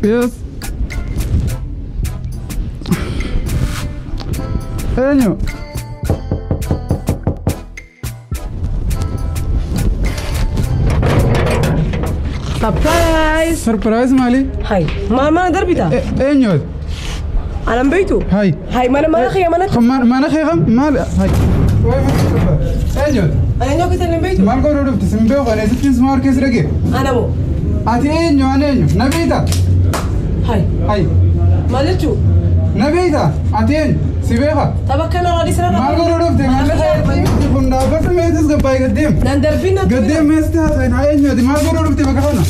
Yes. Eenyu? Surprise! Surprise maali? Hay, maal mana darbita? Eenyu? Anan beektu? Hay. Hay, mana kiyya mana? Mana kee kam? Maal? Hay. Eenyu? Ana eenyu akka ta'e hin beektu? Maal godhuu dhufte? Sin beeku ani sittiin suma harkeessa dhagee. Ana moo? Ati eenyu? Ani eenyu? Na beektaa? Hay. Hay. Maal jechuu? Na beektaa? Ati eenyu? Si beeka? Tapha kana irraa dhiisana. Maal godhuu dhufte? Maal kun dhaabbatu meesas gabbaa'ee gaddeem. Nan darbiin na Gaddeem meesas haasa'in haa eenyu ati maal godhuu dhufte bakka kana?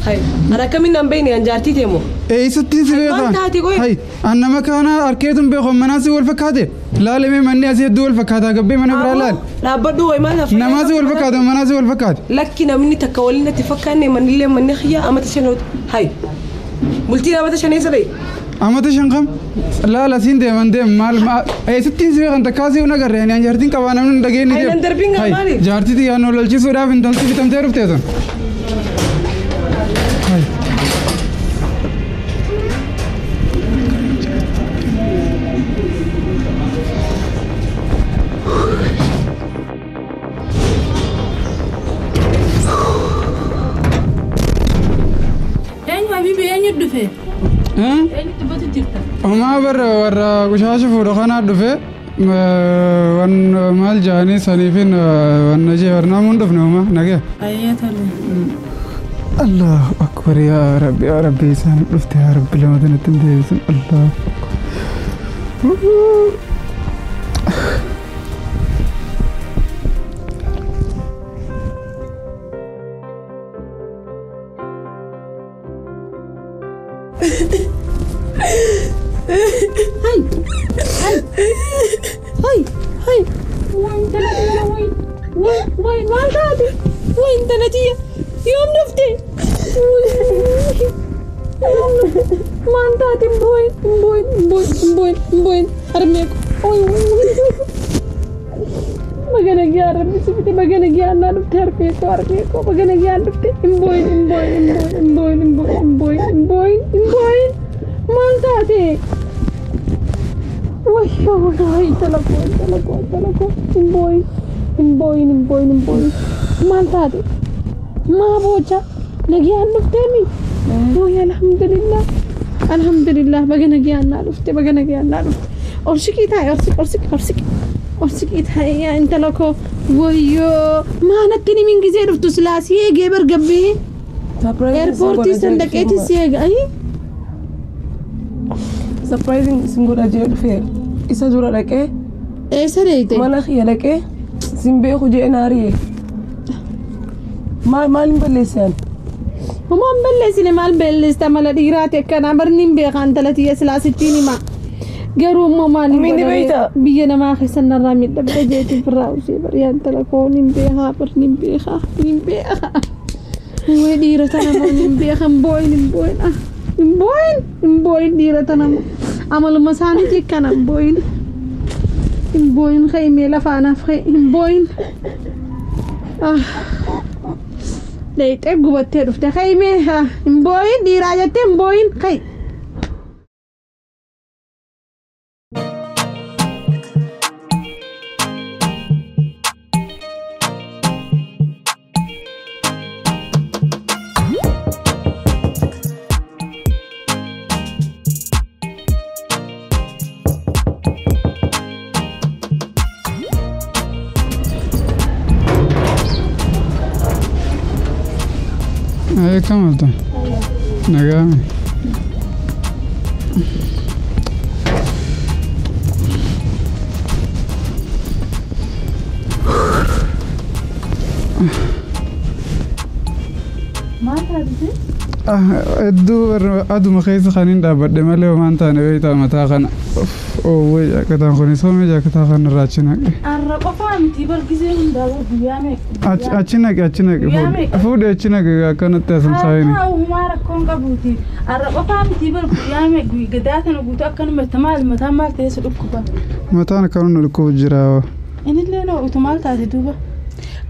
Hay, ana akkamiin nan beekne an jaartii ta'e moo? Eessatti si beekaa? Maal taate qoy? Hay, an nama kana harkeetu hin beeku manaas wal fakkaate. Laalamee manni asii hedduu wal fakkaataa gabbee mana biraa laal. Dhaabbadhu wayi maal hafa? Namaas wal fakkaata manaas wal fakkaate. Lakki namni takka waliin natti fakkaanne manillee manni xiyyaa amata shan hay. Bultiin amata shan eessa dhaye? Amata shan kam? Laal asiin deeman deem maal eessattiin si beekan takkaa si hin agarre ani jaartiin qabaa namni hin dhageenye Hay, nan darbiin gaa maali? Jaartii xiyyaan lolchiisuudhaaf intalti bitamtee dhuftee sun. Hay. Eenyu habibi eenyu dhufe? Eenyu dubbatu jirta? Homaa barra warra qushaasha fuudhu kanaa dhufe wan maal jedhanii saniifin wanna jee warnaamuun dhufne homaa nagee. Ayyee tole. Allahu akbar yaa Rabbi yaa Rabbi isaan dhufte yaa Rabbi lama tanatti hin deebisin Allahu akbar. Hay! Hay! Hay! Hay! Way intala tiyya way! Way! Way! Maal taate? Way intala tiyya! Yoom dhufte? Maal taate? Hin boo'in! Hin boo'in! Hin boo'in! Hin boo'in! Hin boo'in! Harmee koo! Way! Baga nagaan Rabbi si fide baga nagaan naa dhufte harmee koo harmee koo baga nagaan dhufte hin boo'in! Hin boo'in! Hin boo'in! Hin boo'in! Hin boo'in! Hin boo'in! Hin boo'in! Maal taate? Wayyoo intala koo intala koo intala koo hin boo'in hin boo'in hin boo'in hin boo'in maal taate? Maa boocha nagaan dhufteemi? Wayi alhamdulillah alhamdulillah baga nagaan naa dhufte baga nagaan naa dhufte ol siqii taa'e ol siqi ol siqi ol siqi ol siqii taa'e yaa intala koo wayyoo maa natti ni mingizee dhuftu silaa si eegee bargabbee eerpoortii san dhaqeeti si eega ayi. Surprising sin godha jee dhufee isa dura dhaqee Eessa deeyte? mana kiyya dhaqee sin beeku jee na ari'e. Maal maaliin balleesse ani? Homaan balleessine maal balleessita mala dhiiraati akkanaa barni hin beekaa intala tiyya silaa sittiin hima. Garuu immoo maaliin Ummiin ni godhame beektaa? biyya namaa keessa narraa miidhabde jeetiin firraa usee bari yaa intala koo ni beekaa barni hin beekaa ni beekaa. Way dhiira tana moo ni beekaa hin boo'in hin boo'in ah hin boo'in hin boo'in dhiira tana moo amaluma isaaniiti akkana hin boo'in hin boo'in ka'e mee lafaanaaf ka'e hin boo'in. Ah. Dheexee gubattee dhufte ka'e mee hin boo'in dhiiraa jettee hin boo'in ka'e. Akkam oolta? Nagaa. Maal taatise? Hedduu aduma keessa kan hin dhaabbadhe malee homaan taane beektaa mataa kana. Oowwee jaakataan kunis hoomee jaakataa kana irraa achi naqe. Arra qofaa miti bargisee hundaa guyyaa meeqa? Achi naqe achi naqe Guyyaa meeqa? fuudhe achi naqe akkanatti as hin saayini. Haa uumaa rakkoon qabuuti. Arra qofaa miti bar guyyaa meeqa gadaa tana guutuu akkanuma maal mataan maal ta'ee si dhukkuba. Mataan akkanuma dhukkubu jira. Inillee noo utu maal taate duuba?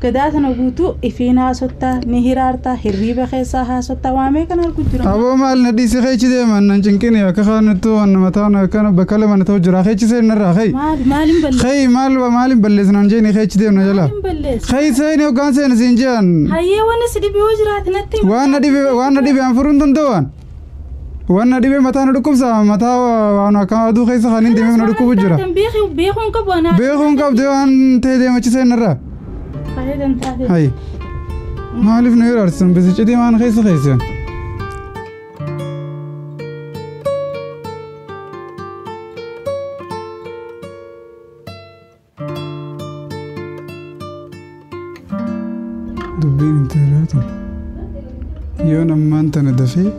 Gadaa sana guutuu ifiin haasottaa ni hiraartaa hirriiba keessaa haasottaa waamee kan argu jira. Aboo maal na dhiisi keechi deeman nan cinqini akka kaanuttu waan mataan akkana bakka lama na ta'u jira keechi seenarraa kee. Maal maaliin balleessa? Kee maal maaliin balleessa naan jeeni keechi deemna jala. Maaliin balleessa? Kee seeni hoggaan seeni siin jean. Hayyee wanni si dhibee yoo jiraate natti himi. Waan na dhibe an furuun danda'u. Waan na dhibe mataa na dhukkubsa mataa waan akka aduu keessa kan hin deemee na dhukkubu jira. Beekuun qabu anaa. Beekuun qabdu waan ta'e deemachi seenarraa. Fayyadam taate. Hayi. Maaliif nu hiraarsisan bisicitii maan keessa keessan? Dubbiin intalaa tun yoon ammaan tana dafee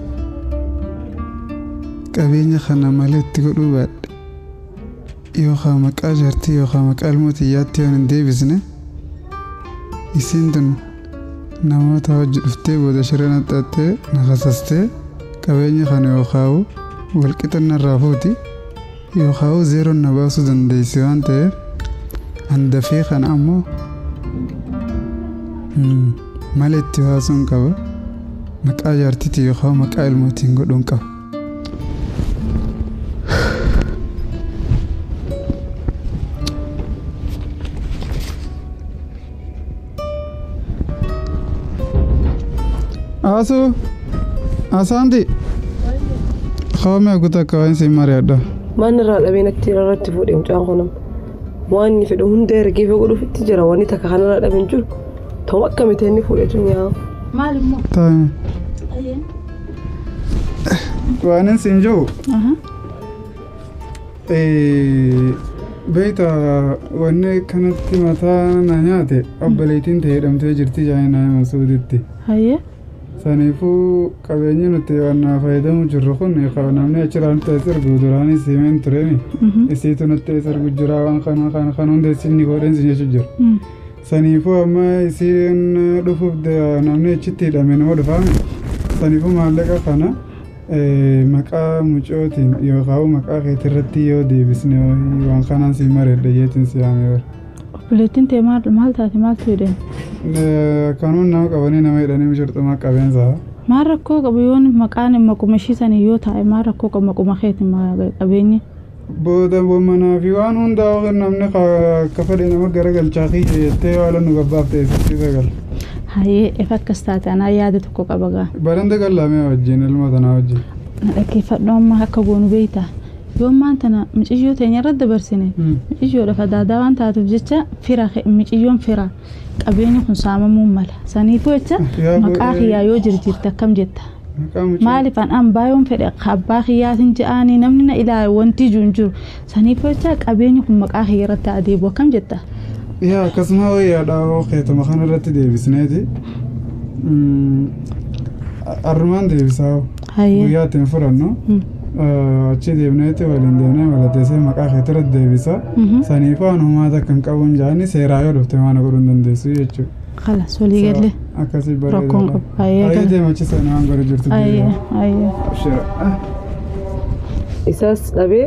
qabeenya kana malee itti godhuu baadhe yookaan maqaa jaartii yookaan maqaa ilmoo xiyyaatti yoon hin deebisne isiin tun namoota hojii dhuftee booda shireen haxxaattee na kasastee qabeenya kana yookaan walqixa narraa fuuti yookaan zeeroon na baasuu dandeessi waan ta'eef an dafee kana ammoo mala itti baasuun qaba maqaa jaartiitii yookaan maqaa ilmootiin godhuun qaba. Asu, asaanti. Qawwee guutuu akka waan siin mari'adha. Maan irraa dhabee natti irratti fuudhee mucaan kun waan inni fedhu hunda ergee fi godhuufitti jira wanni takka kanarraa dhabee hin jiru. Ta'u akkamitti inni fuudhee tun yaa. Maal immoo? Taa'e. Waan inni siin jiru. Beekta wanni kanatti mataa na nyaate obboleettiin ta'ee hidhamtee jirti jaayinaa Masuuditti. Hayyee. Saniifuu qabeenyi nuti waan fayyadamu jirru kun namni achirraa nutti as ergu duraanis himeen tureemi. Isiitu nutti as ergu jira waan kana kana kana hunda isin godheen isin jechuu jira. Saniifuu amma isiin dhufuuf namni achitti hidhame nama dhufaame. Saniifuu maallaqa kana maqaa mucootiin yookaan maqaa keetirratti yoo deebisne waan kanaan si mareedha jeetiin si yaamee bara. Obboleettiin ta'e maal taate maaltu hidhame? Kanuun nama qabanii nama hidhanii mishirxumaa qabeensaa. Maal rakkoo qabu yoon maqaan maquma ishiisanii yoo taa'e maal rakkoo qabu maquma keeti qabeenyi? Booda manaa fi waan hundaa namni akka fedhe nama garagalchaa kiyya jettee waan nu gabbaaf ta'e sitti sagala. Hayyee ifa akkas taate anaa yaada tokko qaba gaa. Baranda gallamee wajjin ilma tanaa wajjin. Na dhaggeeffadhu amma akka goonu beektaa. Yoon maan tana mucayyoo teenya irratti dabarsine mucayyoodhaaf adaadaa waan taatuuf jecha fira mucayyoon fira qabeenyi kun saamamuu mala. Saniifuu jecha maqaa kiyyaa yoo jirjiirte akkam jetta. Maaliif an ambaa yoon fedhe abbaa kiyyaatiin je'anii namni na ilaalu wanti jiru hin jiru. Saniifuu jecha qabeenyi kun maqaa kiyya irratti adeemu akkam jetta. Yaa akkasuma wayyaadha keetuma kana irratti deebisneeti. Arrumaan deebisaa guyyaa ittiin furannu. Achi deemneeti waliin deemnee malatteessee maqaa keetirratti deebisa. Saniifuu an uummata kan qabuun jaani seeraa yoo dhufte waan godhuu hin dandeessu jechuudha. Khalas walii galee. Akkasii bareedaadha. Rakkoon qabu. Hayyee deemachiisa waan godhu jirtu. Hayyee hayyee. Isaas dhabee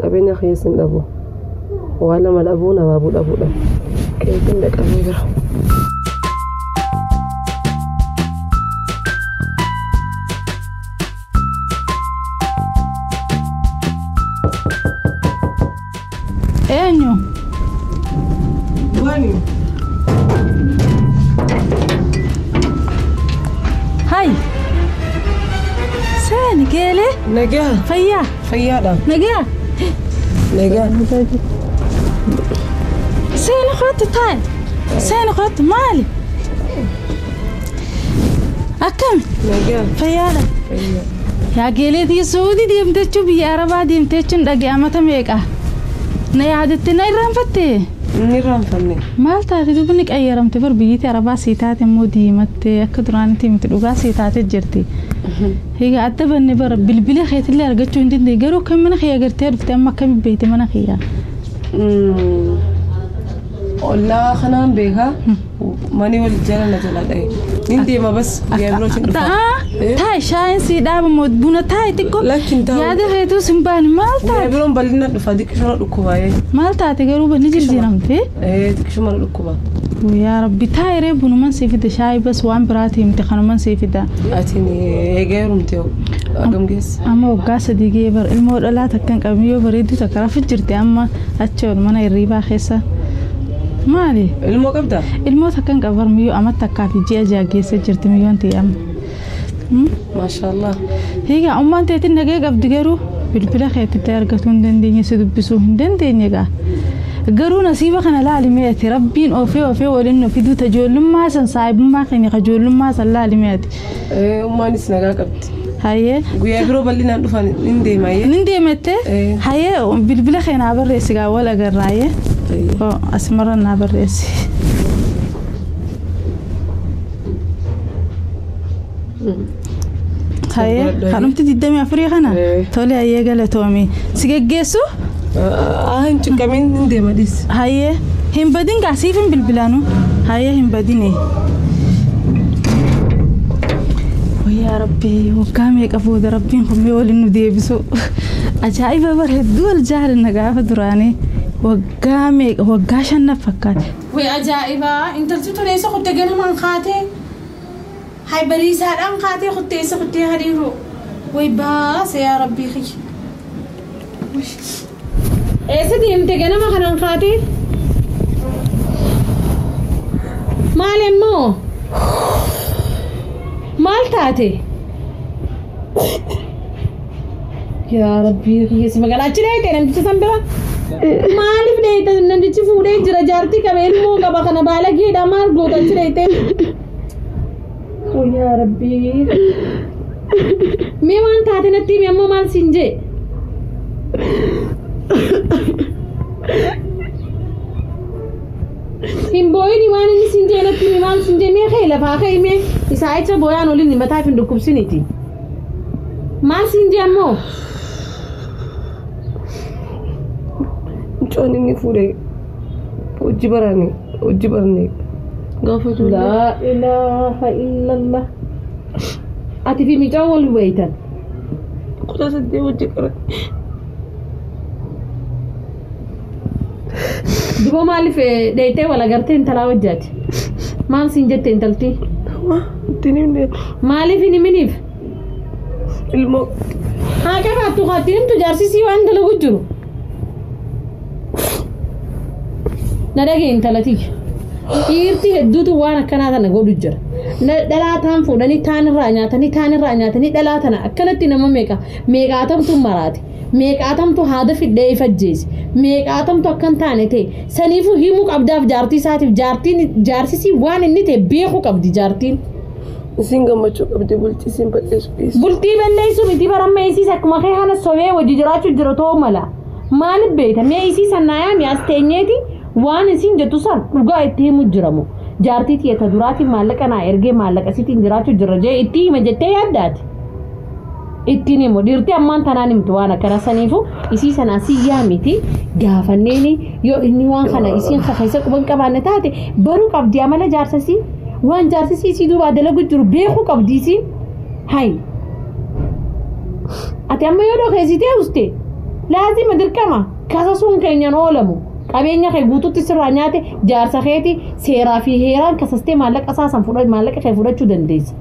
qabeenya keessa hin dhabu. Waan lama dhabuu namaafuu dhabuudha. Keetiin dhaqamee jira. Eenyu? Wani. Hai. Seen geele? Nagaa. Fayyaa. Fayyaadha. Nagaa. Nagaa. Seen kootu taa'e. Seen kootu maali? Akkami? Nagaa. Fayyaadha. Fayyaa. Yaa geeleetii Suudii deemtee jechuun biyya Arabaa deemtee jechuun dhaga'amata meeqa? Na yaadatte na irraanfatte? Inni irraanfanne. Maal taate dubni qayyaramte bar biyyatti Arabaa sii taate immoo diimattee akka duraanitti miti dhugaa sii taate jirti. Egaa adda banne bara bilbila keetillee argachuu hin dandeenye garuu kan mana kiyya agartee dhufte amma akkami beekte mana kiyya? Ollaa kanaan beekaa mani wal jala na jala dha'e. Nin deema bas guyyaa birootiin dhufa. Taa'e shaayin sii dhaaba moo buna taa'e xiqqoo. Lakkin taa'u. Yaada keetuu sin baane maal taate? Guyyaa biroon bal'ina dhufa xiqqishuma dhukkuba. Maal taate garuu ni jijjiiramte? Xiqqishuma dhukkuba. Yaa Rabbi taa'ee bunuman sii fida shaayii bas waan biraati himte kanuman sii fida. Atiin eegee heerumte hagam geesse? Amma waggaa 3 gahee bar ilmoo dhalaa takka hin qabne yoo bareeddu takka rafu jirti amma achi ol mana hirriibaa keessa. Maali? Ilmoo qabdaa? Ilmoo takka hin qabu miyyoo amma takkaa fi ji'a 6 geesse jirti miyyoon ta'e amma. Maashaallah. Egaa ummaan teetiin nagee qabdi garuu bilbila keetitti argatuu hin dandeenye si dubbisuu hin dandeenye gaa. Garuu nasiiba kana laali meeti rabbiin oofee oofee waliin nu fiduu tajoollummaa san saahibummaa keenya kajoollummaa san laali meeti. Ummaanis nagaa qabdi. Hayyee. Guyyaa biroo bal'inaan dhufan nin deema. Nin deemattee? Hayyee bilbila kee naa barreessi gaa wal agarraayee. Asumarra naa barreessi. Hayyee kanumti 24 kana tole hayyee galatoomii si geggeessu? Hin ciqqamiin hin deema dhiis. Hayyee hin badin gaa siif hin bilbilaanu hayyee hin badine. Yaa Rabbi waggaa meeqa booda Rabbiin kun mee waliin nu deebisu. Ajaa'iba bar hedduu wal jaalanna gaafa duraanii waggaa meeqa waggaa 5 fakkaate. Wee ajaa'iba intalti tun eessa kuttee ganamaan kaatee hay bariisaadhaan kaatee kuttee eessa kuttee hariiroo way baase yaa Rabbii kiyya. Eessa deemte ganama kanaan kaatee? Maal immoo? Maal taate? Yaa Rabbii kiyya si magaalaa achi dheeyte namticha san bira? Maaliif dheeyte namtichi fuudhee jira jaartii qaba ilmoo qaba kana baalageedha maal goota achi dheeyte? Yaa Rabbii. Mee waan taate natti himi ammoo maal siin jee? Hin boo'ini waan inni siin jee natti himi maal siin jee mee ka'e lafaa ka'e mee isaa jecha booyaan oliin mataaf hin dhukkubsiniiti. Maal siin jee ammoo? Mucaan inni fuudhee hojii barane hojii barne gaafa ijoollee. Laa ilaaha illallah. Ati fi mucaan wal wayitan. Kutaa 8 hojii qaran. Duba maaliif dheeytee wal agartee intalaa wajjaati? Maal siin jette intalti? Ittiin himne. Maaliif hin himiniif? Ilmoo. Haa qabaattu kaattiin himtu jaarsisii waan dalagu jiru. Na dhagee intalati. Dhiirti hedduutu waan akkanaa tana godhu jira. Dhalaa taan fuudhanii taan irraa nyaatanii taan irraa nyaatanii dhalaa tana akkanatti nama meeqa meeqaatamtu maraate. Meeqaatamtu haada fidhee ifajjeesi. Meeqaatamtu akkan taane ta'e saniifuu himuu qabdaaf jaartii isaatiif jaartiin jaarsisii waan inni ta'e beekuu qabdi jaartiin. Isiin gammachuu qabdi bultii isiin balleessu dhiisu. Bultii balleessu miti baramma isiis akkuma kee kana sobee wajji jiraachuu jira ta'uu mala. Maaliif beekta mee isii san naayaami as teenyeeti waan isiin jettu san dhugaa itti himu jiramu. Jaartii tiyya duraatiin maallaqa naa ergee maallaqa sitiin jiraachuu jira jee itti hima jettee yaaddaati. Ittiin himu dhiirti ammaan tanaan himtu waan akkana saniifu isii sana asii yaamiti gaafanneeni yoo inni waan kana isiin keessa quban qabaanne taate baruu qabdi amala jaarsasii waan jaarsisii isii duubaa dalagu jiru beekuu qabdi isiin hayi ati amma yoo dhokeessitee uste laazima dirqama kasasuun keenyan oolamu qabeenya kee guututti sirraa nyaate jaarsa keeti seeraa fi heeraan kasastee maallaqa isaa san maallaqa kee fudhachuu dandeessa.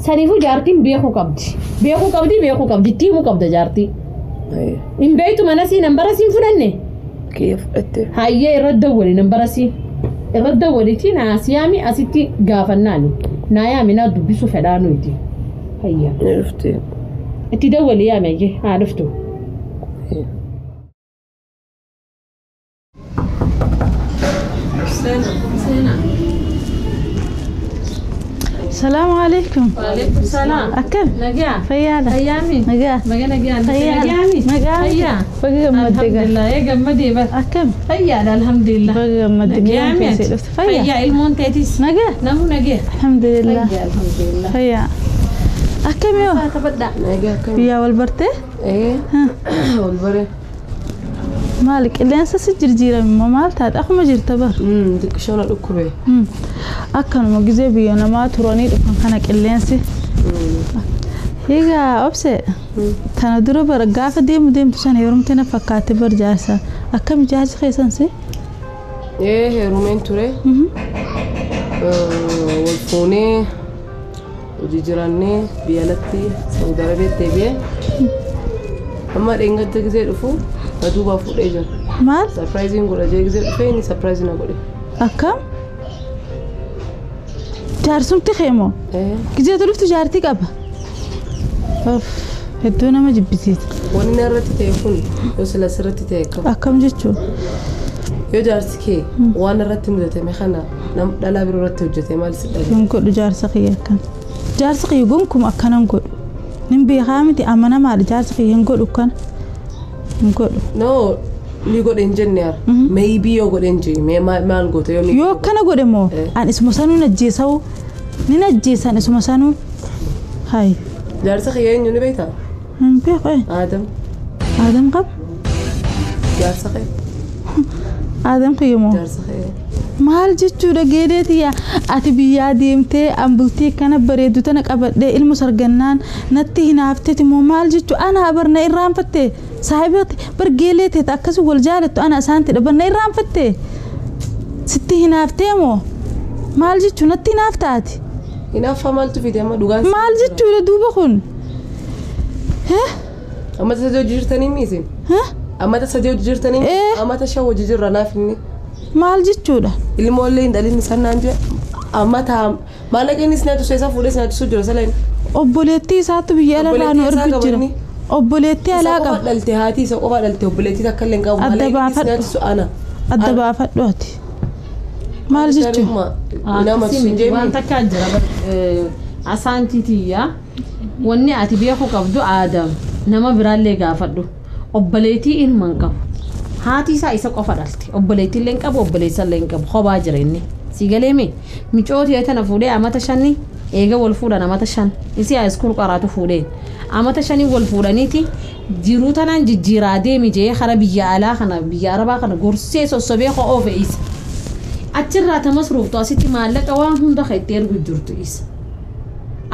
Saniifuu jaartiin beekuu qabdi. Beekuu qabdi beekuu qabdi itti himuu qabda jaartii. Hin beektu mana sii nambara siin fudhanne? Kiyya fudhatte. Hayyee irra dawwali nambara sii. Irra dawwalitii naa siyaami asitti gaafannaani. Naa yaami naa dubbisu fedhaa nuti. Hayya. Ni dhufte. Itti dawwali yaami hayyee haa dhuftu. Seenaa. السلام عليكم. وعليكم السلام. أكل. نجا. فيالة. أيامي. نجا. مجا نجا. فيالة. نجا. هيا. بقى الحمد لله يا جمدي بس. أكل. هيا الحمد لله. بقى مدقة. هيا. هيا المونتيتيس. نجا. نمو نجا. الحمد لله. هيا الحمد لله. هيا. أكل يو. تبدأ. نجا كم. يا والبرتة. إيه. والبرة. مالك اللي أنسى سجل جيرة ما مالتها أخو ما جرت بر. دك شلون الأكبر. أكن ما جزء أنا ما تراني أكن خانك اللي أنسى. هيجا أبسة. تنا درو برجع فديم ديم تشان يرمتنا فكاتب برجاسة. أكم جاهز خيسان سي؟ Ee heerumeen ture. Wal fuunee hojii jiraannee biyya alatti Saudi Arabiyaatti deebi'ee amma dheengadda gisee dhufu na duubaa fuudhee jira. Maal? Sarpiraayiziin godha jee gisee dhufee inni sarpiraayizii na godhe. Akkam? Jaarsumti kee moo? Gisee dhuftu jaartii qaba. Hedduu nama jibbisiisa. Wanni irratti ta'e kun yoo sila sirratti ta'e akkam? Akkam jechuun? Yoo jaarsi kee waan irratti mudatame kana dhalaa biroo irratti hojjete maal si dhabe? Hin godhu jaarsa kiyya akkana. Jaarsi kiyya gonkumaa akkana hin godhu. Nin beekaa miti amanamaadha jaarsi kiyya hin godhu akkana. Hin godhu. No ni godhe hin jenne yaara. Maybe yoo godhe hin jenne maal goote yoo Yoo akkana godhe moo an isuma sanuu najjeesa'u ni najjeessan isuma sanuu. Hayi. Jaarsa kiyya eenyu ni beektaa? Hin beeku. Aadam. Aadam qaba? Jaarsa kiyya. Aadam kiyya moo? Jaarsa kiyya. Maal jechuudha geedeeti yaa ati biyyaa deemtee an bultii kana bareedu tana qabadhee ilmu sargannaan natti hinaafteeti moo maal jechuu ana barna irraanfatte saahibatti bar geelee teeta akkasii wal jaalattu ana isaantidha barna irraanfatte sitti hinaaftee moo maal jechuu natti hinaaftaati. Hinaaffaa maaltu fide amma dhugaan. Maal jechuudha duuba kun? Amma sadii hojii jirtanii miisin? Amma sadii hojii jirtanii? Amma shan hojii jirra naaf inni. Maal jechuudha? Ilmoollee hin dhalin isaan naan jee amma ta'a maallaqa inni sinaachisu isaa fuudhee sinaachisu jira saleen. Obboleettii isaatu biyya alarraa nu ergu jira. Obboleettii alaa qaba. Isa qofa dhalte haati isa qofa dhalte obboleettii takka illee hin qabu. Adda baafadhu. Adda baafadhu ati. Maal jechuudha? Waan takka jira asaantiitiyyaa wanni ati beekuu qabdu Aadam nama biraallee gaafadhu obboleettii ilma hin qabu. Haati isaa isa qofa dhalte obboleettii illee hin qabu obboleessa illee hin qabu kophaa jira inni si galeeme micooti tana fuudhee amata shanii eega wal fuudhan amata shan isii haayiskuul qaraatu fuudheen amata shanii wal fuudhaniiti jiruu tanaan jijjiiraa deemi jee hara biyya alaa kana biyya arabaa kana gorsee sossobee ho'oo fe'isa achirraa tamasruuftu asitti maallaqa waan hunda kan itti ergu jirtu isa.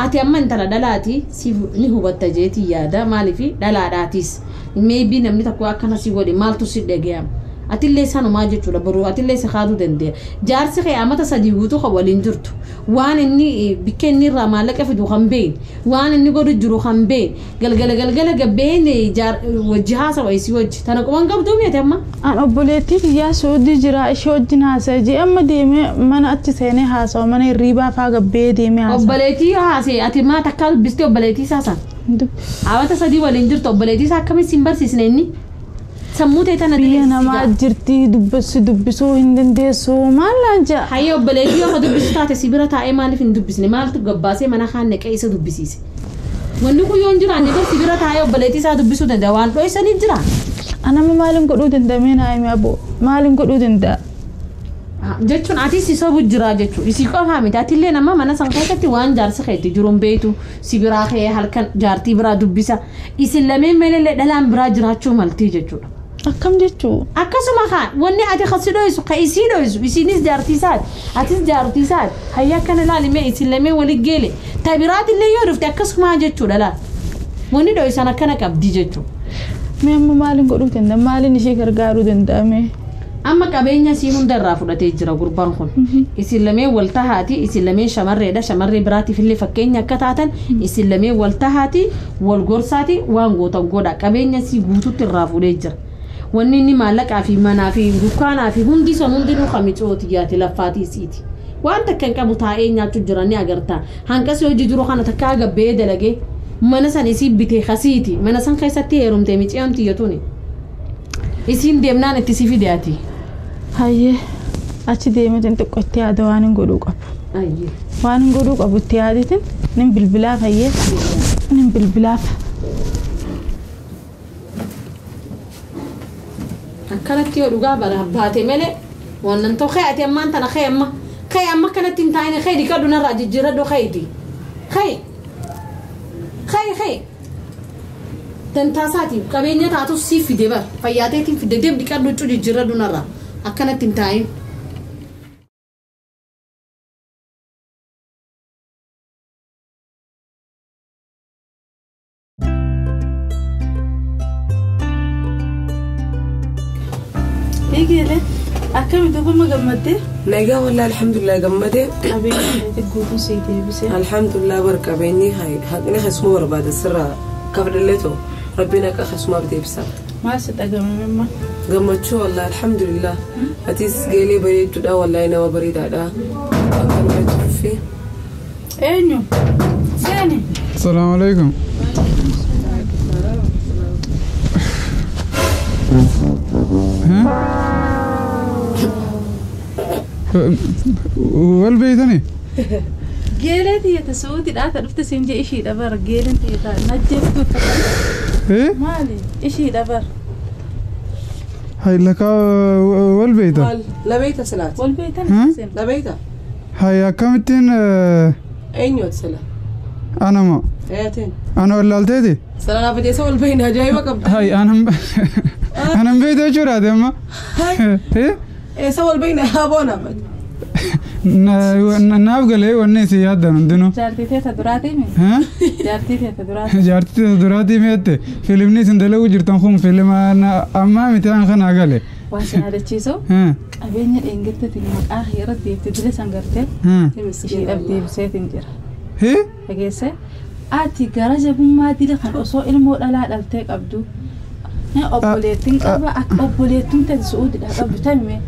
Ati amma intala dhalaati si ni hubatta jeetii yaada maaliifi dhalaadhaatis maybe namni tokko akkana si godhe maaltu si dhagayama atillee sanumaa jechuudha boruu atillee si kaaduu danda'a jaarsi kee amata sadii guutuu kan waliin jirtu waan inni bikka inni irraa maallaqa fidu kan beekne waan inni godhu jiru kan beekne galgala galgala gabbeen wajji haasawa isii wajji tana quban qabduu miti amma. An obboleettii kiyyaa Suudii jira ishee wajjin haasa'e jee amma deemee mana achi seenee haasawa mana hirriibaa faa gabbee deemee haasawa. Obboleettii haasa'e ati maa takkaa dubbistee obboleettii isaa san. Amata sadii waliin jirtu obboleettii isaa akkamitti hin barsiisne inni? Sammuu ta'e tana Biyya namaa jirti dubbisuu hin dandeessu maal laan jaa. Hayyee obboleettii yoo dubbisu taate si bira taa'ee maaliif hin dubbisne maaltu gabbaasee mana kaan naqee isa dubbisiise. Wanni kun yoo hin jiraanne bar si bira taa'ee obboleettii isaa dubbisuu danda'a waan dho'isanii jira. Anamma maaliin godhuu danda'ame naa himi aboo maaliin godhuu danda'a? Jechuun ati si sobu jira jechuun isii qofaa miti atillee nama mana san keessatti waan jaarsi keetti jiru hin beektu si biraa ka'ee halkan jaartii biraa dubbisa isin lameen malee dhalaan biraa jiraachuu maltii jechuudha. Akkam jechuu? Akkasuma haa wanni ati kasi dho'isu ka isii dho'isu isiinis jaartii isaati atis jaartii isaati hayya akkana ilaali mee isin lameen waliin geele tabiraatillee yoo dhufte akkasuma jechuudha laal wanni dho'isan akkana qabdi jechuudha. Mee amma maaliin godhuu danda'a maaliin ishee gargaaruu danda'a mee? Amma qabeenya isii hunda irraa fudhatee jira gurbaan kun. Isin lameen wal tahaati isin lameen shamarreedha shamarree biraatiif illee fakkeenya akka taatan isin lameen wal tahaati wal gorsaati waan gootan godha qabeenya isii guutuutti irraa fuudhee jira. Wanni inni maallaqaa fi manaa fi dukkaanaa fi hundi sun hundinuu kamicooti yaati laffaatii isiiti. Waan takka hin qabu taa'ee nyaachuu jira ni agarta. Hanqasii hojii jiru kana takkaa gabbee dalagee mana san isii bitee kasiiti mana san keessatti heerumtee miciyaan tiyyatuuni. Isiin deemnaan itti si fide ati. Hayyee achi deemeetiin xiqqoo itti yaada waan hin godhuu qabu. Hayyee. Waan hin godhuu qabu itti yaaditiin nin bilbilaaf hayyee nin bilbilaaf. Akkanatti yoo dhugaa baate malee wannan ta'u kee ati ammaan tana kee amma kee amma akkanatti hin taa'ine kee dhiqadhu narraa jijjiiradhu keeti kee kee kee tantaasaatiif qabeenya taatus siif fide bar fayyaateetiin fide deem dhiqadhu huccuu jijjiiradhu narraa akkanatti hin taa'in. Eegale. Akkamitti kuma gammaddee? Nagaa wallahi alhamdulillah gammadee. Qabeenya guutuu sii deebisee. Alhamdulillah bar qabeenyi haqni keessuma barbaada sirraa kafdhallee ta'u rabbiin akka keessumaaf deebisa. Maal si dhagahame amma? Gammachuu wallahi alhamdulillah. Atis geelee bareedduudha wallahi nama bareedaadha. Akkanumatti fufee. Eenyu? Seeni. Salaamu alaikum. Wal beeytani? Geelee tiyyata suutiidhaa ta dhufte siin jee ishiidha bara geeleen tiyyata najjeeftuu uffatan. Maali? Ishiidha bara. Hay lakaa wal beeyta? Maal? Labeeyta silaati. Wal beeytan seen. Labeeyta? Hay akkamittiin Eenyu ati sila? Anama. Eeyateen. Ana wallaalteeti? Sila dhaabateessa wal beeyna ajaa'iba qabda. Hay anam beeyta jechuudhaati amma. Eessa wal beeyna haa naafate. Naaf galee wanni isin yaaddan hundinuu. Jaartii teessa duraatii mi? Jaartii teessa duraatii. Jaartii teessa duraatii mi'atte fiilmni isin dalaguu jirtan kun fiilma ammaa miti an kanaa gale. Waan sin yaadachiisu qabeenya dheengattaatiin maqaa irra deebitee dila san gartee ishiidhaaf deebiseetiin jira. Dhageesse ati gara jabummaa dila kan osoo ilmoo dhalaa dhaltee qabdu obboleettiin qaba akka obboleettiin ta'e su'uudidha qabdu tamime.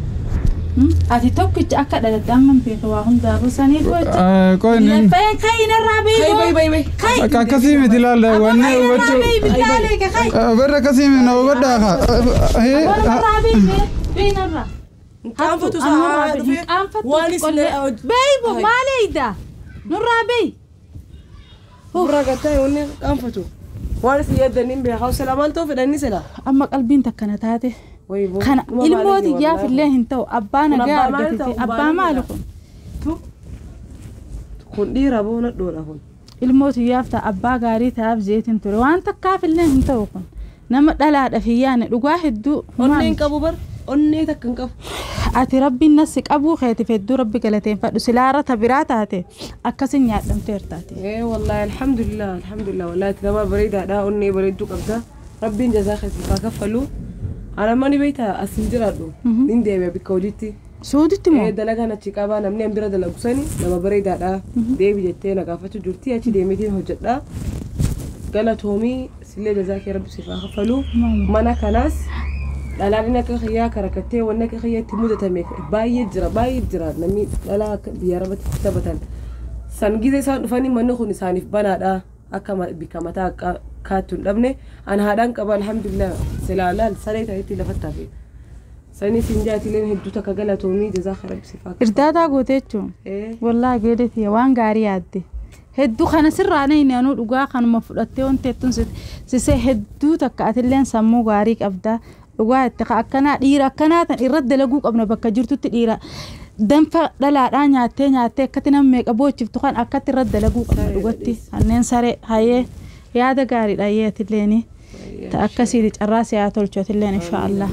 Ati tokkicha akka dhalatte amma beeka waa hundaafuu saniif jecha. Laffeen kayi narraa beeku. Akka akkasii miti ilaalla wanni hubachuu. Barra akkasii miti na hubadhaa kaa. Narraa beeku beeynarraa. Qaanfatu isaa dhufee waan isin Beeybu maal eeyda nurraa beey. Nurraa gattaa wanni qaanfatu. Waan isin yaaddan hin beekaa sila maal ta'uu fedhanni sila. Amma qalbiin takkana taate. Kana ilmoo xiyyaaf illee hin ta'u abbaa nagaa argatete abbaa maali kun? Kun dhiira boona dhoodha kun. Ilmoo xiyyaaf ta'a abbaa gaarii ta'aaf jeetiin ture waan takkaaf illee hin ta'u kun nama dhalaadhaaf hin yaane dhugaa hedduu. Onnee hin qabu bar onnee takka hin qabu. Ati rabbiin nasi qabuu keetiif hedduu rabbi galateeffadhu silaarra ta biraa taate akkasin nyaadhamteertaati. Ee wallaahi alhamdulillah alhamdulillah wallaahi nama bareedaadha onnee bareedduu qabda rabbiin jazaa keetiif haa kaffalu. Ana mani beektaa as hin jiraadhu. Nin deebi'a bikka hojiitti. Suuditti moo? Dalagaan achi qabaa namni an bira dalagu sani nama bareedaadha. Deebi jettee na gaafachuu jirti achi deemeetiin hojjedha. Galatoomii sillee jazaa kee rabbi siif haa kaffalu. Mana kanaas dhalaan akka kiyyaa karakattee wanni akka kiyyaatti mudatame baay'ee jira baay'ee jira namni dhalaa akka biyya arabatti taphatan. San gizee isaan dhufanii manni kun isaaniif banaadha. Akka bikka mataa akka kaattu hin dhabne an haadhaan qaba alhamdulillah silaa laal saree ta'etti lafatti hafe. Sanii siin jaatileen hedduu takka galatoomii jazaa rabbi siif haa Irdaataa gootee jechuun. Wallaahi geedeeti waan gaarii yaadde. Hedduu kana sirraa inni anuu dhugaa kanuma fudhattee wanti hedduun sisee hedduu takka atilleen sammuu gaarii qabda. Dhugaa itti akkanaa dhiira akkanaa tan irratti dalaguu qabna bakka jirtutti dhiira. Danfa dhalaadhaa nyaattee nyaattee akkatti nama meeqa boochiftu kan akkatti irratti dalaguu qabna dhugatti. Kanneen saree hayee yaada gaariidha yeetilleen. Ta akkasiiti carraa si'aa tolchu atilleen inshaallah.